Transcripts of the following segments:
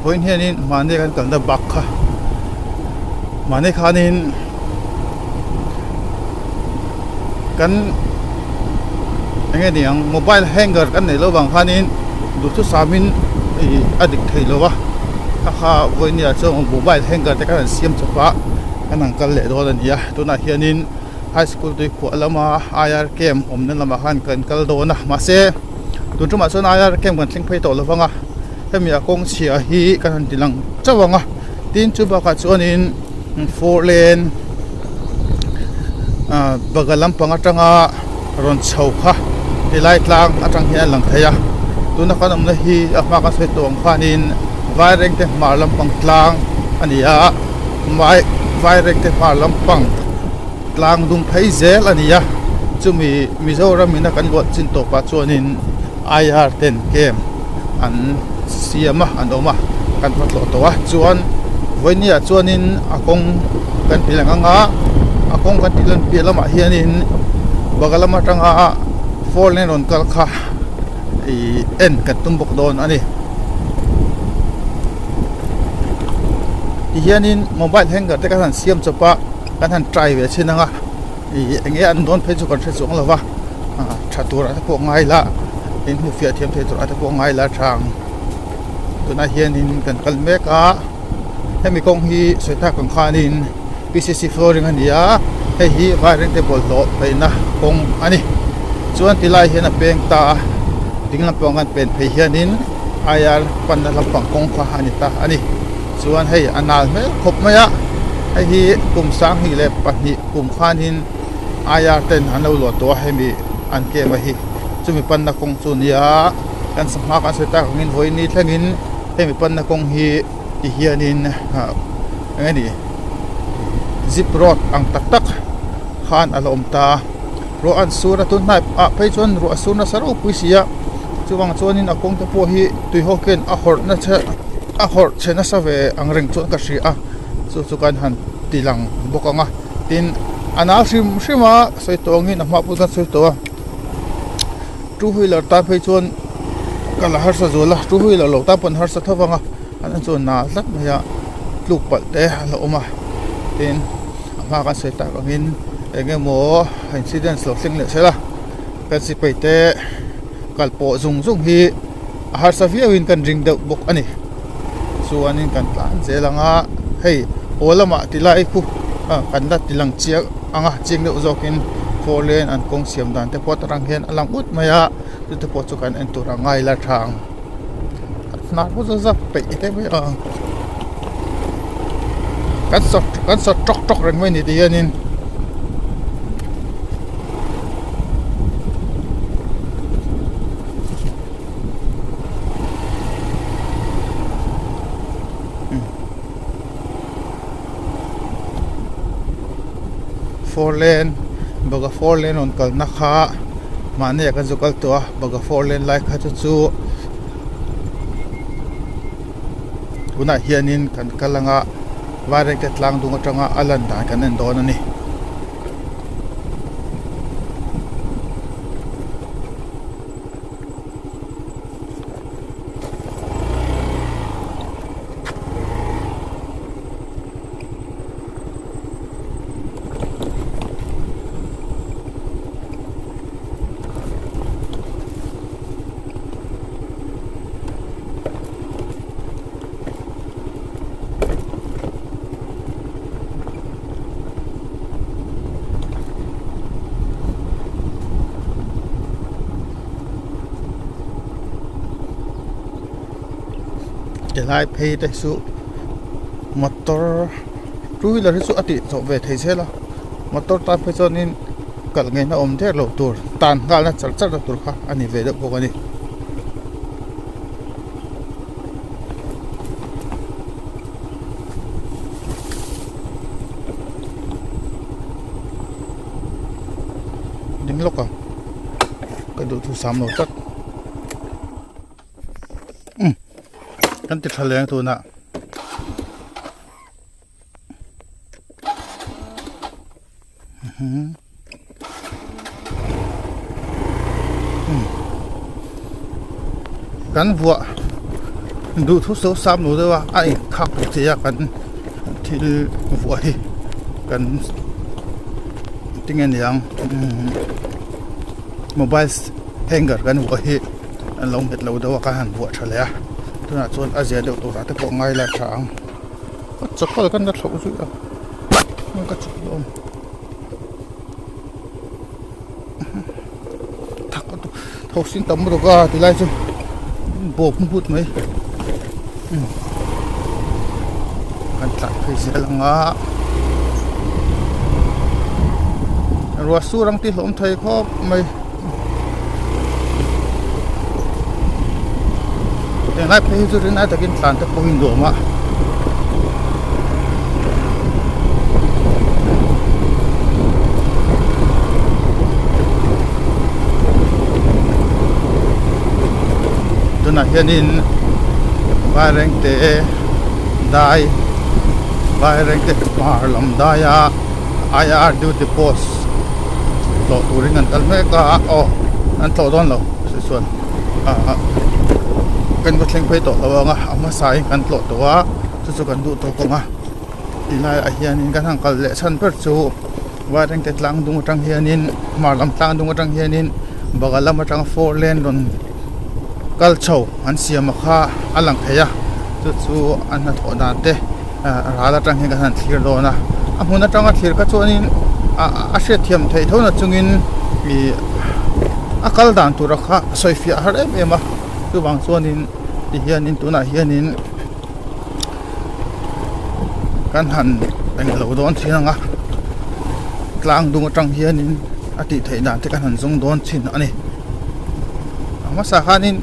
Vawiin hianin mahni kan kalna bak kha mahni khanin kan eng nge niang mobile hanger kan neih loh vang khanin duhthusamin ih a dik thei lo a kha kha vawiin ah chuan mobile hanger te khan an siam chawp a kan han kal leh dawn a ni a tunah hianin high school tuikhuah lama I R camp awmna lamah khan kan kal dawn a mahse tun tumah chuan I R camp kan thleng phei tawh lo vang a hemi a kawng chhia hi kan han ti lang chauh ang a tin chu bakah chuanin four lane ah baga lampang atanga rawn chho kha tilai tlang atang hian a lang thei a tuna kan awmna hi a hma kan sawi tawh ang khanin vairengte hmar lampang tlang a ni a vai vairengte hmar lampang tlang dum phei zel a ni a chumi Mizoram ina kan luah chin tawpah chuanin I R ten camp an siam a an awm a kan hma tlawh tawh a chuan vawinia chuanin a kawng kan ti lang ang a a kawng kan tih lan piah lamah hianin baga lam atanga four lane rawn kal kha ih en kan tum bawk dawn a ni tihianin mobile hanger te kan han siam chawp a kan han try ve chhin ang a ih eng nge an dawn phei chu kan hre chuang lo va. tha tur ah te pawh ngai la in hmu fiah thiam thei tur ah te pawh ngai la tha ang tunah hianin kan kal mek a hemi kawng hi sawi tak ang khanin P C C flooring a ni a hei hi vairengte bawlhhlawh paihna kawng a ni chuan ti lai hian a peng ta a ding lampang kan pen phei hianin aia panna lampang kawng kha a ni ta a ni chuan hei a nal hmel khawp mai a hei hi kum 2002 kum khanin. I R ten an lo luah tawh a hemi an kem a hi chumi panna kawng chu a nia kan sangha kan sawi tak angin vawiin ni thlengin hemi panna kawng hi ti hianin ah eng nge ni zip road ang tak tak khan a la awm ta a ruah an sur a tun hnai ah phei chuan ruah a sur nasa ropui si a chuvang chuanin a kawng te pawh hi tuihawk hian a hawrh nasa a hawrh chhe nasa ve ang reng chuan ka hria a chu chu kan han ti lang bawk ang a. Tin, a nau hrim hrim a sawi tawh angin a hma pawh chuan sawi tawh a two wheeler tan phei chuan kal a harsa zual a two wheeler lo tan pawh an harsa tho vang a an chuan nal tlat mai a tluk palh te a la awm a tin a hma kan sawi tak angin eng emaw incident lo thleng leh sela kan sipai te kal pawh zung zung hi a harsa viau in kan ring deuh bawk a ni chuanin kan tlan zel ang a hei haw lamah ti lai khu ah kan la ti lang chiang ang a chiang deuh zawkin four lane an kawng siam dan te pawh aṭang hian a lang ut mai a chute pawh chu kan en tur a ngai la tha ang hnar pawh chu zap peih te mai a kan sawt kan sawt tawk tawk reng mai a ni ti hianin. Four lane baga four lane rawn kalna kha mahni ah kan zu kal tawh a baga four lane lai kha chu chu tunah hianin kan kal anga vairengte tlang dung atanga a lan dan kan en dawn a ni. Tilai phei te chu motor two wheeler hi chu a tih chawh ve thei zel a motor tan phei chuanin kalh ngei na awm der loh tur tan nghal na char char na tur kha a ni ve deuh bawk a ni. Ding lawk a ka duh thu sam lo tlat umm kan ti tha leng tunah. Kan vuah. Duhthu so sam lo deuh a a inkhak thei a kan thil vuah hi kan tinge niang mobile hanger kan vuah hi an lo nghet lo deuh a kan han vuah tha leh a tunah chuan a zia deuh turah te pawh ngai la tha ang chawkawlh kan la thlauh zui a ka chawkawlh a awm. Tho sin tam lutuk a tilai chu bawp hmut mai kan tlan phei zel ang a ruah sur ang tih hlawm thei khawp mai englai phei hi chu rinai takin tlan te pawh hi nuam a. Tunah hianin Vairengte dai Vairengte hmar lam daia IR duty post tlawh turin an kal mek a aw an tlawh dawn lo chuan kan va thleng phei tawh lo ang a a hmasa in kan tlawh tawh a chu chu kan duh tawk ang a tilai ah hianin kan han kal leh chhan ber chu Vairengte tlang dung atang hianin hmar lam tlang dung atang hianin baga lam atanga four lane rawn kal chho an siam a kha a lang thei a chu chu a hnathawh dan te ral atang hian kan han thlir dawn a a hmun atanga thlir kha chuanin a hriatthiam theih tho na chungin ih a kal dan tura kha sawi fiah har em em a chuvang chuanin tihianin tunah hianin kan han englo dawn thin ang a tlang dung atang hianin a tih theih dan te kan han zawng dawn thin a ni a hmasa khanin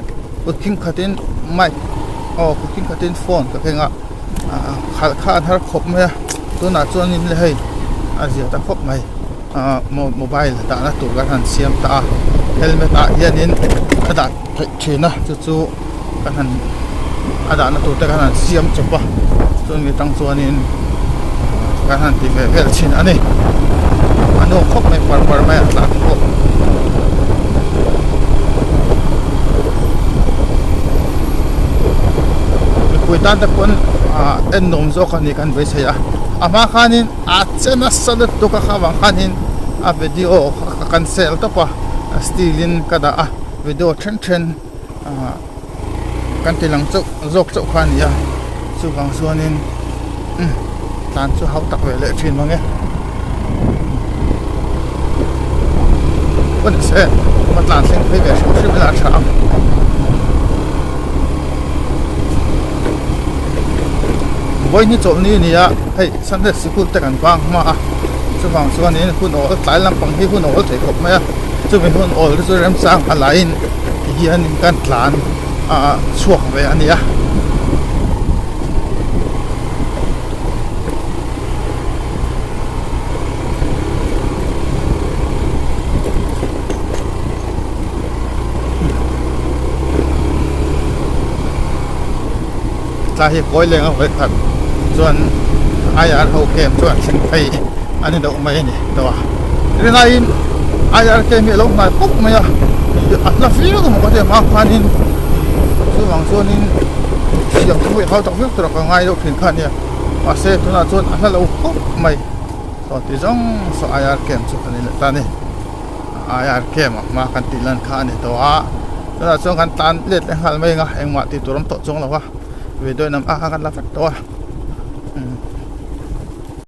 kut khing khatin mic aw kut khing khatin phone ka keng a khalh kha an har khawp mai a tunah chuanin le hei a zia ta khawp mai ah mobile dahna tur kan han siam ta a helmet ah hianin a dah theih thin a chu chu kan han a dahna tur te kan han siam chawp a chumi atang chuanin kan han ti ve vel thin a ni a nuam khawp mai par par mai a tlan pawh. Mipui tan te pawn ah en nuam zawk a ni kan beisei a a hma khanin a che nasa lutuk a kha avang khanin a video kha ka cancel tawp a a still in ka dah a video then then ah kan ti lang chauh zawk chauh kha a ni a chuvang chuanin tlan chu hau tak ve leh thin mang e pawn se a tlan thleng phei ve hrim hrim ila a tha ang. Vawiin hi chawlhni a ni a hei Sunday sikul te kan vang hma a chuvang chuanin hun awl tlai lampang hi hun awl thei khawp mai a chumi hun awl te chu remchang a laiin tihianin kan tlan ah chhuak ve a ni a. Tlai hi kawi leng a vawi khat chuan IR ho camp chu an thleng phei a ni deuh mai a ni tawh a rinaiin IR camp hi a lo hnai pawp mai a a hla viau emaw ka ti a hma khanin chuvang chuanin siam te pawh i hau tak viau tur a ka ngai deuh thin kha a nia mahse tunah chuan a hla lo khawp mai saw ti zawng saw IR camp chu a ni leh ta a ni. IR camp a hma kan tih lan kha a ni tawh a tunah chuan kan tlan let leh nghal mai ang a engmah tih tur awm tawh chuang lo a video in a kan la vek tawh a.